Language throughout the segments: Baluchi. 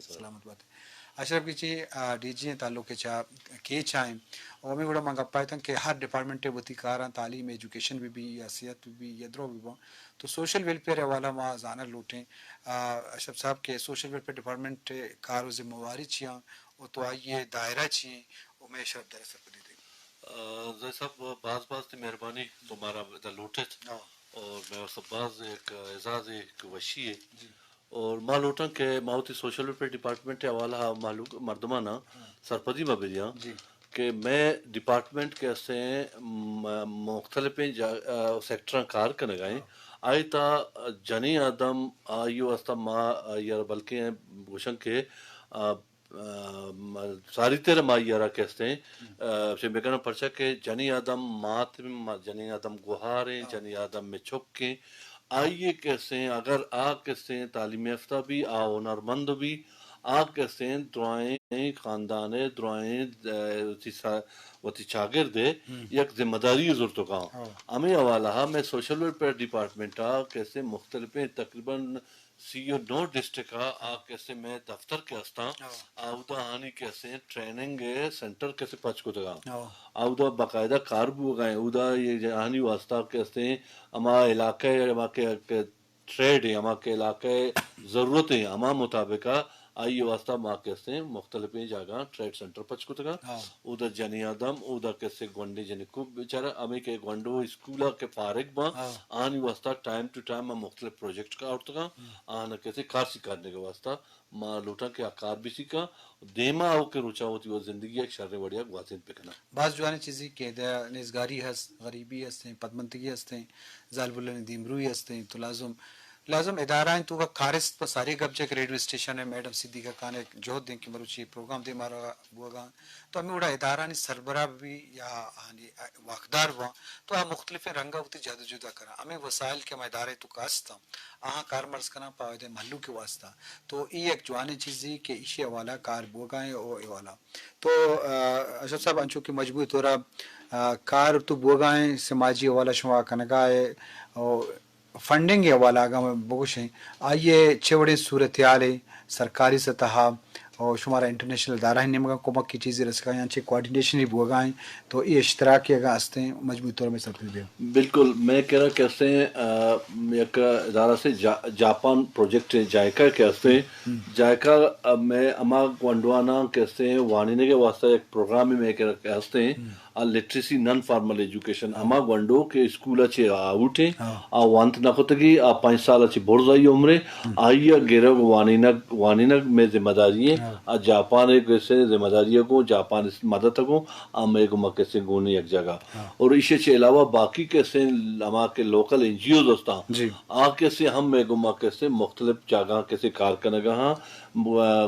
سلامت بات۔ اشرف کیچی، آ، ڈی جی ایں تعلق ءَ چا کیچ ءَ ایں۔ او ہمے وڑا من گپ ءَ اتاں کہ ہر ڈپارٹمنٹ ءَ وتی کاراں، تعلیم، ایجوکیشن بہ بی یا صحت بہ بی یا درو بہ باں، تو سوشل ویلفیئر ءِ حوالہ ما زانگ لوٹیں، آ، اشرف صاحب، کہ سوشل ویلفیئر ڈپارٹمنٹ ءِ کار و ذمہ واری چی آں و تو آئی ءِ دائرہ چی ایں و مئے شرف دار ءَ سرپدی دے۔ آ، زاہد صاحب، باز باز تئی مہربانی، تو مارا ادا لوٹت۔ ہاں۔ اور مئے واسطہ باز یک اعزاز، یک وشی ہے۔ جی۔ اور ما لوٹاں کہ ما وتی سوشل ویلفیئر ڈپارٹمنٹ ءِ حوالہ ءَ مہلوک مردماناں ہاں۔ سرپدی ما بدیاں جی۔ کہ مئے ڈپارٹمنٹ کہ استیں م-، مختلفیں جا-، آ، سیکٹراں کار کنگ ءَ ایں۔ ہاں۔ آئی تا جنیں آدم آئی واسطہ ما آئی ءَ را بلکیں گوشاں کہ، آ، آ، ساری تر ما آئی ءَ را کہ استیں، آ، چہ بگن پرچا کہ جنیں آدم مات، ما-، جنیں آدم گوہار ایں، ہاں۔ جنیں آدم مئے چک ایں، آئی ءِ کہ استیں اگر آ کہ استیں تعلیم یافتہ بی، آ ہنرمند بی، آ کہ استیں درائیں خاندان ءِ، درائیں، آ، وتی سا-، وتی چاگرد ءِ ہم۔ یک ذمہ داری زرتگاں۔ ہاں۔ ہمے حوالہ ءَ مئے سوشل ویلفیئر ڈپارٹمنٹ ءَ کہ استیں مختلفیں تقریباً سی و نو ڈسٹرکٹ ءَ آ کہ استیں مئے دفتر کہ استاں، ہاں۔ آ اودا آنی کہ استیں ٹریننگ سینٹر کہ استیں پچ کتگاں۔ ہاں۔ آ اودا باقاعدہ کار بوگا ایں۔ اودا یہ آنی واسطہ کہ استیں ہما علاقہ ءِ، ہما کہ، کہ ٹریڈ ایں، ہما کہ علاقہ ءِ ضرورت ایں، ہما مطابق ءَ آئی ءِ واسطہ ما کہ استیں مختلفیں جاگہاں ٹریڈ سینٹر پچ کتگاں۔ ہاں۔ اودا جنیں آدم، اودا کہ استیں گونڈیں جنکو بیچارہ ہمے کہ گونڈو اسکول ءَ کہ فارغ باں، ہاں۔ آنی واسطہ ٹائم ٹو ٹائم ما مختلف پروجیکٹ کار کرتگاں، ہم۔ آناں کہ استیں کار سکھانے کے واسطہ ما لوٹاں کہ آ کار بہ سکاں، دیما آؤکیں روچاں وتی وت زندگی ءَ یک شریں وڑے ءَ گوازینت بہ کناں۔ باز جوانیں چیزے کہ ادا نیزگاری ہست، غریبی ہستیں، پدمنتگی ہستیں، زالبولانی دیمروئی ہستیں، تو لازم، لازم ادارہ ایں تو کارست پہ ساری گپ جا کہ ریڈیو اسٹیشن ءِ میڈم صدیقہ خان ءِ جہد ایں کہ مروچی پروگرام دیما روگا بوگا، تو ہمے وڑا ادارہانی سربراہ بہ بی یا آنی واکدار باں، تو آ مختلفیں رنگا وتی جد و جہد ءَ کناں۔ ہمے وسائل کہ ہما ادارہ ءِ توکا ہستاں، آہاں کارمرز کناں پہ آودا مہلوک ءِ واسطہ۔ تو اے یک جوانیں چیزے کہ ایشی حوالہ کار بوگا ایں او اے حوالہ۔ تو، آ، اشرف صاحب، انچو کہ مجموعی طور ءَ، آ، کار تو بوگا ایں، سماجی حوالہ شما کنگا اے، او فنڈنگ ءِ حوالہ اگاں بگوشیں، آئی ءِ چے وڑیں صورتحال ایں سرکاری سطح ءَ، او شمارا انٹرنیشنل ادارہانی نیمگا کمک ءِ چیزے رسگا ایں، انچیں کوآرڈینیشنے بوگا ایں، تو اے اشتراکے اگاں ہستیں مجموعی طور ءَ مئے سرپد بہ بئے۔ بالکل، مئے کرا کہ ہستیں، آ، یک ادارہ سے جا-، جاپان پروجیکٹ ایں، جائیکا کہ ہستیں، ہم۔ جائیکا، آ، مئے ہما گونڈواناں کہ ہستیں وانینگ ءِ واسطہ یک پروگرامے مئے کرا کہ ہستیں، ہم۔ آ لٹریسی نان فارمل ایجوکیشن، ہاں۔ ہما گونڈو کہ اسکول ءَ چہ آؤٹ ایں، ہاں۔ آ وانت نہ کتگی، آ پنچ سال ءَ چہ برز آئی عمر ایں، ہم۔ آئی ءَ گرگ وانینگ، وانینگ مئے ذمہ داری ایں، ہاں۔ آ جاپان ءِ کسے ذمہ داری ءَ گوں، جاپان ءِ مدد ءَ گوں، آ مئے گوما کسے گون ایں یک جاگہ۔ ہاں۔ اور ایشی چہ علاوہ باقی کسے ہما کہ لوکل این جی اوز ہستاں، جی۔ آ کسے ہم مئے گوما کسے مختلف جاگہاں کسے کار کنگا ہاں،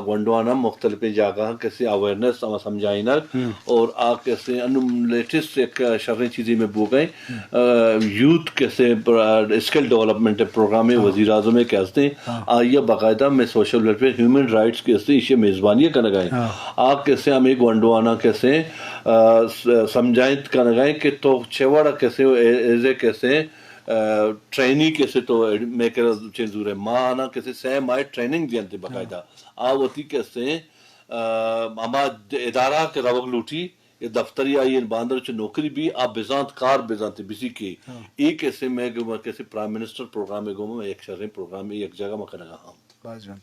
گونڈواناں مختلفیں جاگہاں کسے اویئرنیس ہما سمجھائینگ، ہم۔ اور آ کسے انوں لیٹسٹ یک شریں چیزے مئے بوگا ایں، ہم۔ آ، یوتھ کسے پر-، اسکل ڈیولپمنٹ پروگرام ایں، ہاں۔ وزیر اعظم ءِ کہ ہستیں، ہاں۔ آئی ءَ باقاعدہ مئے سوشل ویلفیئر ہیومن رائٹس کہ ہستیں، ایشی میزبانی کنگا ایں۔ ہاں۔ آ کسے ہمے گونڈواناں کسے، آ، س-، سمجھائینت کنگا ایں کہ تو چے وڑا کسے اے-، ایز اے کسے، آ، ٹرینی کسے تو مئے کرا چے زورے، ما آناں کسے سہ ماہ ٹریننگ دینتے باقاعدہ۔ ہاں۔ آ وتی کسے، آ، ہما ادارہ کہ روگ لوٹی، یا دفتری آئی ءِ باندر چہ نوکری بی، آ بزانت کار بزانت بسی کے۔ ہاں۔ اے کسے مئے گوما کسے پرائم منسٹر پروگرام ءِ گوما مئے یک شریں پروگرام ایں، یک جاگہ ما کنگا ہاں۔ باز جوان۔